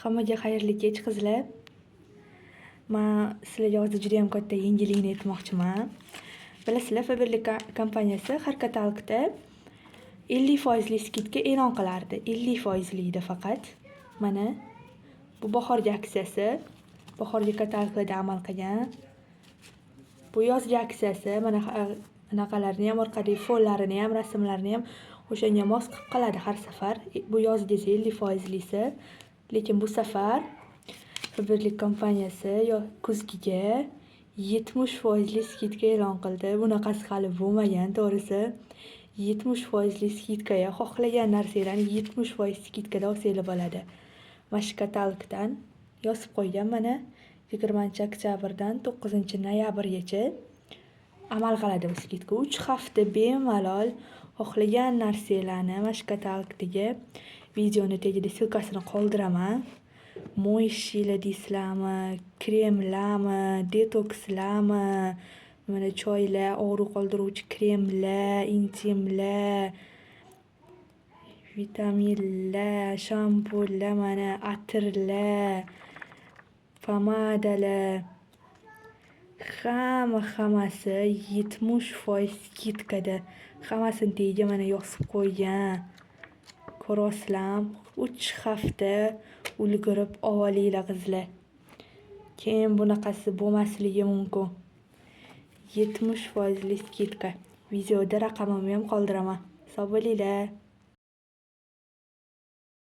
Hammaga xayrli kech, qizlar. Man sizlarga hozir judayam katta yangilikni aytmoqchiman. Bilasizlar, Faberlic kompaniyasi har katalogda 50 foizli скидка e'lon qilardi. 50 foizli edi faqat. Mana bu bahorgi aksiyasi. Bahorgi kataloglarda amal qilgan. Bu yozgi aksiyasi. Mana, anaqalarni ham, orqadagi fonlarini ham, rasmlarini ham o'shanga mos qilib qiladi har safar. Bu yozgisi 50 foizlisi. Lekin bu safar Faberlic kompaniyasi kuzgiga 70 foizli скидка e'lon qildi. Bunaqasi hali bo'lmagan, to'g'risi. 70 foizli скидка ga xohlagan narsanglarni 70% скидка da olsanglar bo'ladi. Mana shu katalogdan yozib qo'ygan, mana, 20-oktyabrdan 9-noyabrgacha amal qiladi bu скидка. 3 hafta bemalol xohlagan narsanglarni mana shu katalogdagi, videoni tagida ссылка sini qoldiraman. Моющий lar deysizlarmi, kremlarmi, detokslarmi, mana, choylar, og'riq qoldiruvchi kremlar, intimlar, vitaminlar, shampunlar, mana, atirlar, pomadalar, hamma hammasi 70% скидка da. Hammasini tagiga mana yozib qo'ygan. Ko'ryapsizlarmi? 3 hafta ulgurib olinglar, qizlar. Keyin bunaqasi bo'lmasligi mumkin. 70 foizli скидка. Videoda raqamimni ham qoldiraman. Sog' bo'linglar.